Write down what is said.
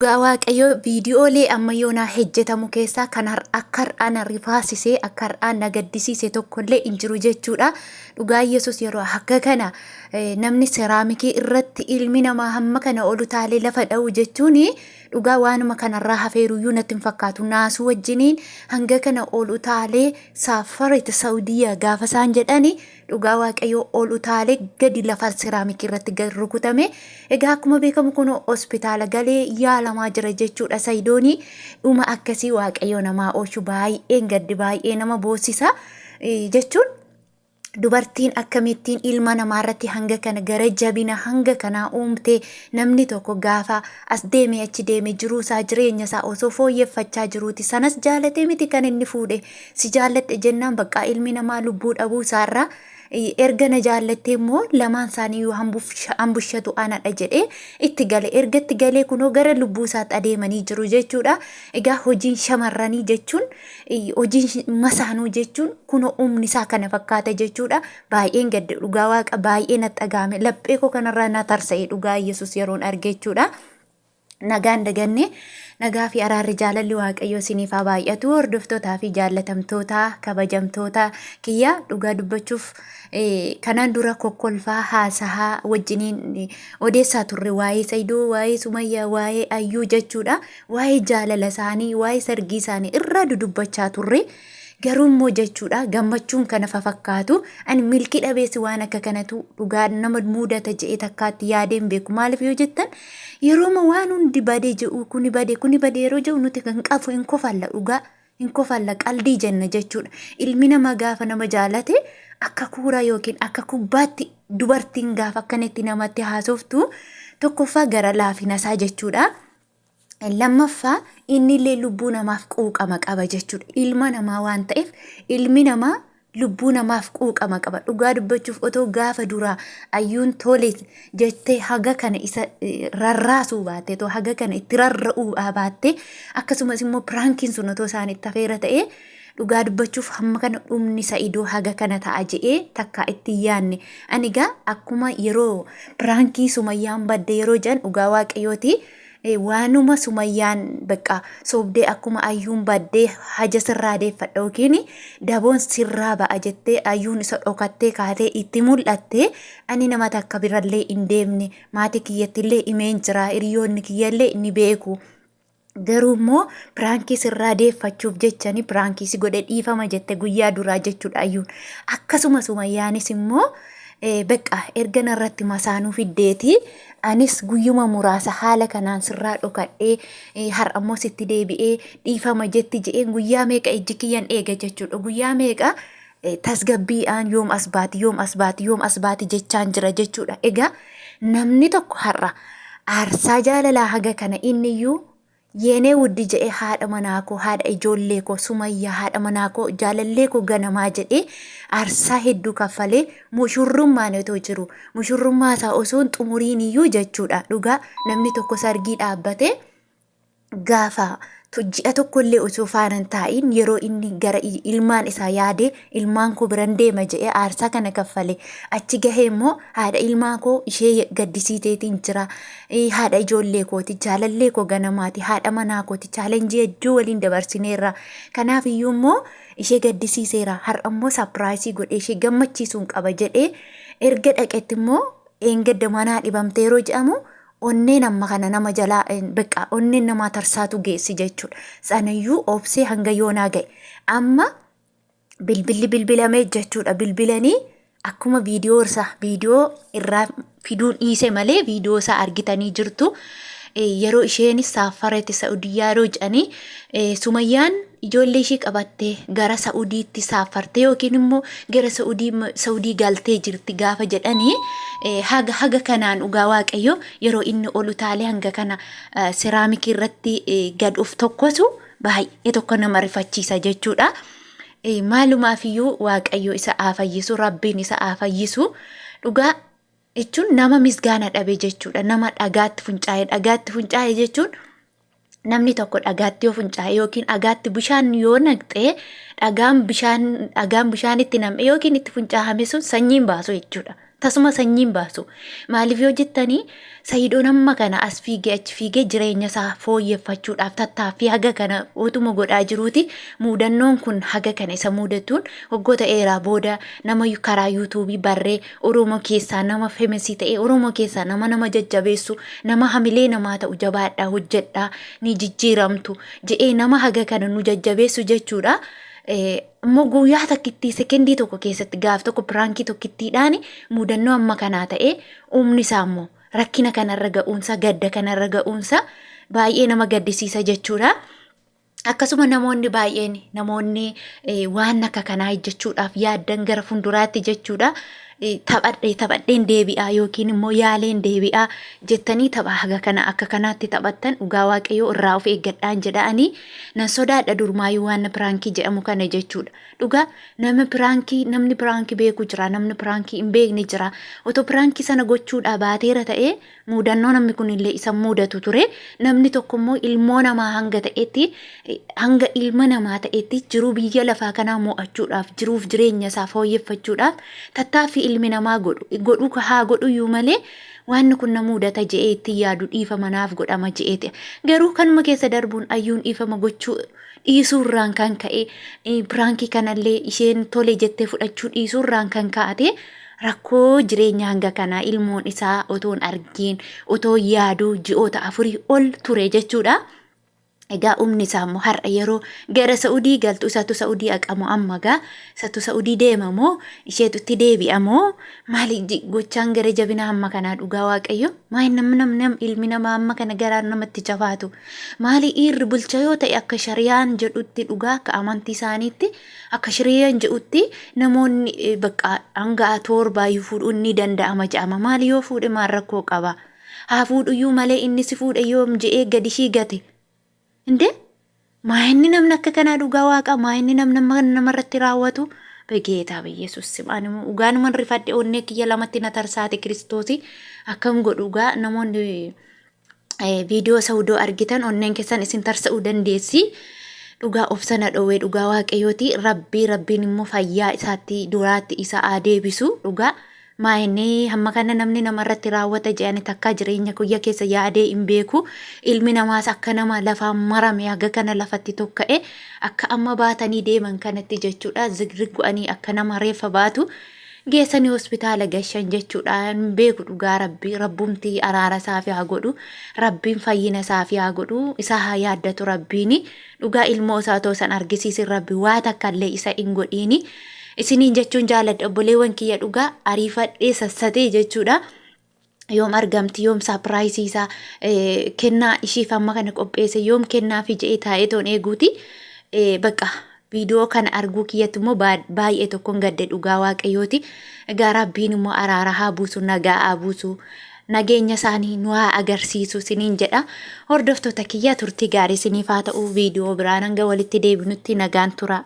Dhugaa Waaqayyoo viidiyoolee amma yoonaa hejjetamu keessaa kan akka har'aa na rifaasisee akka har'aa na gaddisiise tokkollee hin jiru jechuudha. Dhugaa Yesuus yeroo akka kana namni seraamikii irratti ilmi namaa hamma kana ol utaalee lafa dha'u jechuun dhugaa waanuma kanarraa hafeeruyyuu natti hin fakkaatu. Naasuu wajjiniin hanga kana ol utaalee saaffarit Saudiyyaa gaafa isaan jedhani Dhugaa Waaqayyoo ol utaalee gadi lafa siraamikii irratti gad rukutame. Egaa akkuma beekamu kun hospitaala galee yaalamaa jira jechuudha Sayidoonii. Dhuma akkasii Waaqayyoo namaa oolchu baay'een gaddi baay'ee nama boossisa jechuun dubartiin akkamittiin ilma namaa irratti hanga kana gara jabina hanga kanaa uumtee namni tokko gaafa as deemee achi deeme jiruu isaa jireenya isaa osoo fooyyeffachaa jiruuti sanas jaalatee miti kan inni fuudhe Si jaalladhe jennaan baqqaa ilmi namaa lubbuu dhabuu isaarraa erga na jaallattee immoo lamaan isaaniiyyuu hambushatu anadha jedhee itti gale. Erga itti galee kunoo gara lubbuu isaatti adeemanii jiru jechuudha. Egaa hojiin shamarranii jechuun hojiin masaanuu jechuun kunoo humni isaa kana fakkaata jechuudha. Baay'een gadde dhugaa waaqa baay'ee natti dhaga'ame laphee koo kanarraa na tarsa'e dhugaa Yesuus yeroon arge jechuudha. Nagaan daganne nagaa fi araarri jaalalli waaqayyoo isiniif haa baay'atu hordoftootaa fi jaallatamtoota kabajamtoota kiyya dhugaa dubbachuuf kanaan dura kokkolfaa haasahaa wajjiniin odeessaa turre waa'ee Saidoo waa'ee Sumayyaa waa'ee Ayyuu jechuudha waa'ee jaalala isaanii waa'ee sargii isaanii irraa dudubbachaa turre. Garuu immoo jechuudha gammachuun kana fafakkaatu ani milkii dhabeessi waan akka kanatu dhugaa nama muudata je'ee takkaatti yaadee hin beeku. Maaliif yoo jettan yerooma waan hundi badee je'u kuni bade kuni bade yeroo je'u nuti kan qafu hin kofalla dhugaa hin kofalla qaldii jenna jechuudha. Ilmi namaa gaafa nama jaalate akka kuuraa yookiin akka kubbaatti dubartiin gaafa akkanatti namatti haasoftu tokkoffaa gara laafina isaa jechuudha. Lammaffaa innillee lubbuu namaaf quuqama qaba jechuudha. Ilma namaa waan ta'eef ilmi namaa lubbuu namaaf quuqama qaba. Dhugaa dubbachuuf otoo gaafa duraa ayyuun tole jettee haga kana isa rarraasuu baatte otoo haga kana itti rarra'uu baatte akkasumas immoo piraankiin sun otoo isaan itti hafeera ta'ee dhugaa dubbachuuf hamma kana dhumni Sa'idoo haga kana ta'a je'ee takkaa itti hin yaanne. Ani egaa akkuma yeroo piraankii Sumayyaan badde yeroo jedhan dhugaa waaqayyooti waanuma Sumayyaan bakka sobdee akkuma ayyuun baddee haja sirraa deeffadha yookiin daboon sirraa ba'a jettee ayyuun isa dhokattee kaatee itti mul'atte ani nama takka birallee hin deemne maatii kiyyattillee himeen jira hiriyoonni kiyyallee ni beeku. Garuu immoo piraankii sirraa deeffachuuf jechani piraankii si godhe dhiifama jette guyyaa duraa jechuudha ayyuun. Akkasuma sumayyaanis immoo beqqa erga narratti masaanuu fiddeeti anis guyyuma muraasa haala kanaan sirraa dhokadhee har'a immoo sitti deebi'ee dhiifama jetti je'een guyyaa meeqa ijji kiyyan eega jechuudha. Guyyaa meeqa tasgabbiidhaan yoom as baati yoom as baati yoom as baati jechaan jira jechuudha. Egaa namni tokko har'a aarsaa jaalalaa haga kana inniyyuu yeenee wuddi jedhee haadha manaa koo haadha ijoollee koo sumayyaa haadha manaa koo jaalallee koo ganamaa jedhee aarsaa hedduu kaffalee mushurrummaan otoo jiru mushurrummaa isaa osoo hin xumuriin iyyuu jechuudha. Dhugaa namni tokko sargii dhaabbatee gaafa ji'a tokkollee osoo faana hin taa'iin yeroo inni gara ilmaan isaa yaade ilmaan koo biran deema jedhee aarsaa kana kaffale achi gahee immoo haadha ilmaa koo ishee gaddisiiteetiin jira haadha ijoollee kooti jaalallee koo ganamaati haadha manaa kooti chaalenjii hedduu waliin dabarsineerra kanaaf iyyuu immoo ishee gaddisiiseera har'a immoo sapiraayisii godhee ishee gammachiisuun qaba jedhee erga dhaqetti immoo dheengadda manaa dhibamte yeroo jedhamu onneen amma kana nama jalaa beqqa onneen namaa tarsaatu geessi jechuudha. Sanayyuu obsee hanga yoonaa ga'e. Amma bilbilli bilbilamee jechuudha. Bilbilanii akkuma viidiyoo isaa viidiyoo irraa fiduun dhiise malee viidiyoo isaa argitanii jirtu. Yeroo isheenis saaffaretti Sa'udiyyaa yeroo jedhanii Sumayyaan ijoollee ishii qabattee gara Sa'udiitti saaffartee yookiin immoo gara Sa'udii Sa'udii galtee jirti gaafa jedhanii haga haga kanaan dhugaa Waaqayyo yeroo inni ol utaalee hanga kana seraamikii irratti gad of tokkosu baay'ee tokko nama rifachiisa jechuudha. Maalumaaf iyyuu Waaqayyo isa haa fayyisu Rabbiin isa haa fayyisu dhugaa jechuun nama misgaana dhabe jechuudha. Nama dhagaatti fincaa'e dhagaatti fincaa'e jechuun namni tokko dhagaatti yoo fincaa'e yookiin dhagaatti bishaan yoo naqxe dhagaan bishaan dhagaan bishaan itti nam'e yookiin itti fincaa'ame sun sanyiin baasu jechuudha. Tasuma sanyii hin baasu. Maaliif yoo jettanii Sayidoon amma kana as fiigee achi fiigee jireenya isaa fooyyeffachuudhaaf tattaaffii haga kana utuma godhaa jiruuti muudannoon kun haga kana isa muudatuun waggoota dheeraa booda nama karaa yuutuubii barree Oromoo keessaa nama femesii ta'e Oromoo keessaa nama nama jajjabeessu nama hamilee namaa ta'u jabaadhaa hojjedhaa ni jijjiiramtu je'ee nama haga kana nu jajjabeessu jechuudha. Immoo guyyaa takkittii sekendii tokko keessatti gaaf tokko piraankii tokkittiidhaan muudannoo amma kanaa ta'ee umni isaa immoo rakkina kanarra ga'uunsa gadda kanarra ga'uunsa baay'ee nama gaddisiisa jechuudha. Akkasuma namoonni baay'een namoonni waan akka kanaa hojjechuudhaaf yaaddan gara fuulduraatti jechuudha. Taphadhee taphadheen deebi'aa yookiin immoo yaaleen deebi'aa jettanii tapha haga kana akka kanaatti taphattan dhugaa waaqayyoo irraa of eeggadhaan jedha'anii nan sodaadha durumaayyuu waan piraankii jedhamu kana jechuudha. Dhugaa nama piraankii namni piraankii beeku jira namni piraankii hin beekne jira otoo piraankii sana gochuudhaa baateera ta'ee Muudannoo namni kun illee isa muudatu ture. Namni tokko immoo ilmoo namaa hanga ta'etti hanga ilma namaa ta'etti jiruu biyya lafaa kanaa mo'achuudhaaf jiruuf jireenya isaa fooyyeffachuudhaaf tattaaffii ilmi namaa godhu godhu haa godhuyyuu malee waan kun na muudata je'ee itti yaadu dhiifama naaf godhama je'eeti. Garuu kanuma keessa darbuun ayyuun dhiifama gochuu dhiisuurraan kan ka'e piraankii kanallee isheen tole jettee fudhachuu dhiisuurraan kan ka'ate Rakkoo jireenya hanga kanaa ilmoon isaa otoo hin argiin otoo yaaduu ji'oota afurii ol ture jechuudha. Egaa umni isaa immoo har'a yeroo gara Sa'udii galtu isatu Sa'udii aqamu amma gaa isatu Sa'udii deema moo isheetu itti deebi'a moo maali gochaan gara jabina hamma kanaa dhugaa waaqayyo maali nam nam nam ilmi namaa amma kana garaan namatti jabaatu maali dhiirri bulcha yoo ta'e akka shariyaan jedhutti dhugaa akka amantii isaaniitti Akka shiriyaan je'utti namoonni bakka hanga torbaayyuu fuudhuun ni danda'ama je'ama. Maali yoo fuudhe maal rakkoo qaba? Haa fuudhuyyuu malee inni si fuudhe yoom je'ee gad ishii gate. Indee? Maa inni namni akka kanaa dhugaa waaqa maa inni namni amma kana namarratti raawwatu? Begeetaa Yesuus simaan immoo dhugaanuman rifadhe onnee kiyya lamatti na tarsaate kiristoosi akkam godhu dhugaa namoonni viidiyoo saudoo argitan onneen keessan isin tarsa'uu dandeessi. Dhugaa obsa na dhowwee dhugaa waaqayyooti. Rabbii rabbiin immoo fayyaa isaatti duraatti isa haa deebisu dhugaa. Maa inni hamma kana namni namarratti raawwata jedhani takkaa jireenya kiyya keessa yaadee hin beeku. Ilmi namaas akka nama lafaan marame haga kana lafatti tokka'e akka amma baatanii deeman kanatti jechuudha. Zigrig go'anii akka nama reeffa baatu. Geessanii hospitaala gashan jechuudha. Hin beeku dhugaa rabbi rabbumti araara isaafi haa godhu. Rabbiin fayyina isaafi haa godhu. Isa haa yaaddatu rabbiini. Dhugaa ilmoo isaa otoo san argisiisin rabbi waa takka illee isa hin godhiini. Isiniin jechuun jaaladha obboleewwan kiyya dhugaa ariifadhee sassatee jechuudha. Yoom argamti yoom saapiraayisii isaa kennaa ishiif amma kana qopheesse yoom kennaafi je'ee taa'ee toon eeguuti. Bakka viidiyoo kana arguu kiyyatti immoo baay'ee tokkoon gadde dhugaa waaqayyooti. Egaa rabbiin immoo araara haa buusu nagaa haa buusu nageenya isaanii nu haa agarsiisu isiniin jedha. Hordoftoota kiyya turtii gaarii isiniif haa ta'u viidiyoo biraan hanga walitti deebinutti nagaan tura.